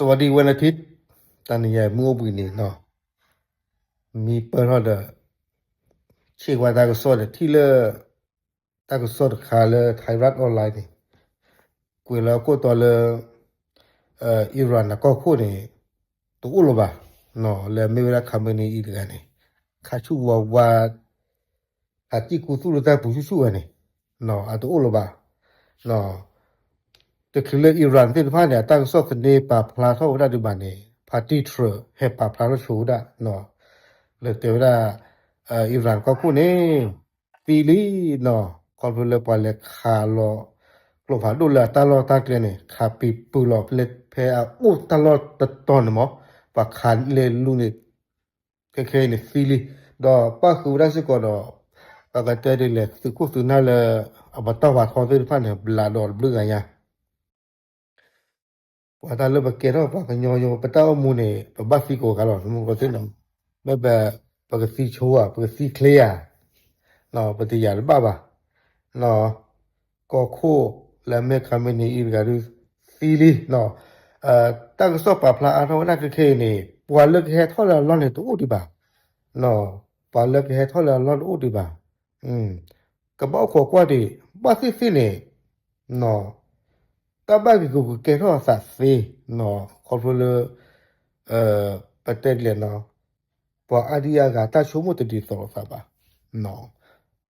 สวัสดีวันอาทิตย์ တနံၤညါမုၢ်အိၣ်ဘှံးနံၤနီၤ မံပၢၢ်ထီၣ်ဒီး ဆ့ၣ်ကွၢ်တၢ်ကစီၣ်ဒီးထံၣ်လၢ တၢ်ကစီၣ်တခါလၢ Thairath Online န့ၣ် ကွဲးလီၤအခိၣ်တီလၢ Iran အကီၢ်ခိၣ်န့ၣ် တအိၣ်လၢၤဘၣ် လၢမ့ၢ်ဝဲဒၣ် Khamenei တဂၤန့ၣ် ခါဆူၣ်ဝါဝါ အတံၢ်ကူသူၣ်လၢတၢ်ပူၤဆူၣ်ဆူၣ်ဝဲန့ၣ် အတအိၣ်လၢၤဘၣ် တချုးလၢ Iran သ့ၣ်တဖၣ်န့ၣ် အတၢ်ကစီၣ်သန့ပာ်ဖျါထီၣ်ဝဲဒၣ်ဒံးဘၣ်န့ၣ် ဖါတံၢ်ထြၢး ဟဲပာ်ဖျါထီၣ်ဆိဝဲဒၣ် လၢတဲဝဲဒၣ် Iran ကီၢ်ခိၣ်န့ၣ် သံလံနီၤ ခီဖျိလၢပှၤလဲၤခးလီၤ ကျိဖးဒိၣ်လၢအတၢ်လီၢ်တၢ်ကျဲန့ၣ် ခးပံၤပူၤလီၤ ဖဲအအိၣ်တၢ်လီၢ်တတီၤန့ၣ်မး ပှၤခးလဲၤလူၤန့ၣ် ခဲခဲအံၤန့ၣ်သံလံ ဒီးပၣ်ဃုာ်ဝဲဒၣ်စ့ၢ်ကီးဒီး ပကတဲဒ်လဲၣ် သုးခိၣ်သုးနၢ်လၢ အပတီၢ်ပှၤထီသ့ၣ်တဖၣ်န့ၣ် ဘျးဒီးတဘျုးဂၤညါ ပှၤတၢ်လၢပကဲထီၣ်ပှၤကညီယိ ပတၢ်အိၣ်မူန့ၣ် ပဘၣ်သံကိးဂၤလီၤ မုၢ်ကီၢ်သ့ၣ်နီၤ မ့ၢ်ပ ပကသံဆိဧါ ပကသံချ့ဧါ ပတယာ်တဘၣ်ဘၣ် ကီၢ်ခိၣ်လၢအမ့ၢ် Khamenei အံၤတဂၤဒုး သံလံ တၢ်ကစီၣ်ပာ်ဖျါအါထီၣ်ဝဲဒၣ်ခဲခဲအံၤန့ၣ် ပှၤလၢကဟဲထီၣ်လၢအလီၢ်န့ၣ် တအိၣ်ဒံးဘၣ် ပှၤလၢကဟဲထီၣ်လၢအလီၢ်တအိၣ်ဒံးဘၣ် ကဘၣ်အိၣ်ခိးကွၢ်ဒံး ဘၣ်သ့ၣ်သ့ၣ်န့ၣ် တၢ်ဘၣ်ဂ့ၢ်ကကဲထီၣ်အသးသ့ ခီဖျိလၢ ပတဲဒ်လဲၣ်နီၤ ပှၤအါဒံအါဂၤတၢ်ဆိကမိၣ်တဒ်သိးလိာ်သးဘၣ်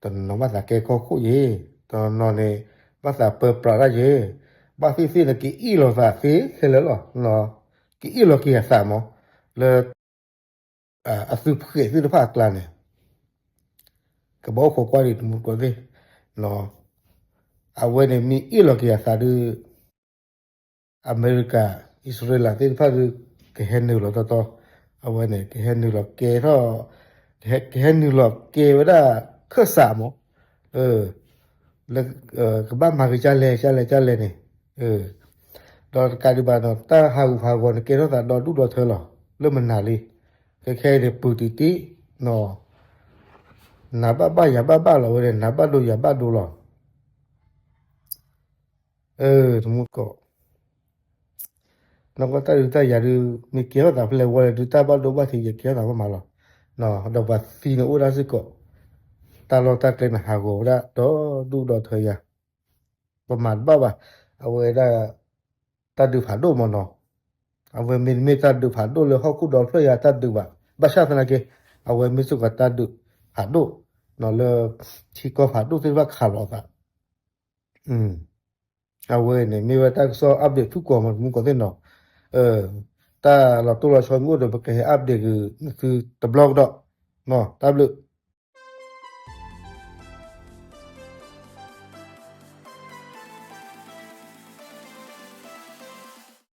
တနီၤဘၣ်သးကဲကီၢ်ခိၣ်ယ့ၤ တနီၤန့ၣ် ဘၣ်သးပၢပြးတၢ်ယ့ၤ ဘၣ်သ့ၣ်သ့ၣ်န့ၣ် ကအ့ၣ်လိာ်သးသ့ခဲလၢာ်လီၤ ကအ့ၣ်လိာ်က့ၤအသးမး လၢ အသုးဖှဲးသ့ၣ်တဖၣ်အကျါန့ၣ် ကဘၣ်အိၣ်ခိးကွၢ်ဒံးတမူတကိးသ့ၣ် အဝဲန့ၣ်မ့ၢ်အ့ၣ်လိာ်က့ၤအသးဒုး အမဲရကၤ အံၣ်စရ့လးသ့ၣ်တဖၣ်ဒုး ကဟဲနုာ်လီၤတီတီ အဝဲန့ၣ် ကဟဲနုာ်လီၤကဲထီၣ် ကဟဲနုာ်လီၤကဲဝဲဒၣ်ခၢၣ်စးမး လၢ ကဘၣ်မၤက့ၤကၢ်လဲၣ်ကၢ်လဲၣ်ကၢ်လဲၣ်န့ၣ် ဒီးတကးဒံးဘၣ်နီၤ တၢ်ဟးဂူာ်ဟးဂီၤန့ၣ် ကဲထီၣ်သးဒီဒူၣ်ဒီထၢလီၤ လၢမနုၤလံ ခဲခဲအံၤန့ၣ် ပုၢ်တံၢ်တံၢ် နၤဘၣ်ဘၣ်ယၤဘၣ်ဘၣ်လီၤဝဲန့ၣ် နၤဘၣ်ဒိယၤဘၣ်ဒိလီၤ တမူတကိး နီၢ်ကီၢ်တၢ်ဒုးတၢ်ယၤဒုး မ့ၢ်ကဲထီၣ်သးဖဲလဲၣ်ဝဲလဲၣ်ဒုး တၢ်ဘၣ်ဒိဘၣ်ထံးယကဲထီၣ်သးမးမးလီၤ ဒီးပှၤသံန့ၣ်အိၣ်ဒၣ်စ့ၢ်ကီး တၢ်လီၢ်တၢ်ကျဲန့ၣ်ဟးဂီၤဝဲဒၣ်ဒီဒူၣ်ဒီထၢယၤ ပမၤတဘၣ်ဘၣ် အဝဲဒၣ် တၢ်ဒုးဖးဒိၣ်မးနီၤ အဝဲမ့တမ့ၢ်တၢ်ဒုးဖးဒိၣ်လၢဟီၣ်ခိၣ်ဒီဖျၢၣ်ယၤတၢ်ဒုးဘၣ် ဘၣ်ဆၣ်သနာ်က့ အဝဲမ့ၢ်စ့ၢ်ကီးတၢ်ဒုးဖးဒိၣ် လၢ ထံကီၢ်ဖးဒိၣ်သ့ၣ်တဖၣ်ခးလီၤအသး အဝဲန့ၣ် မ့ၢ်ဝဲတၢ်ကစီၣ် update ဖုၣ်ကိာ်မး တမူတကိးသ့ၣ်နီၤ တၢ်လီၤတိၢ်လီၤဆီမ့ၢ်အိၣ်ဒီး ပကဟဲ update ဂ့ၤသုတဘျီကဒီး တၢ်ဘျုး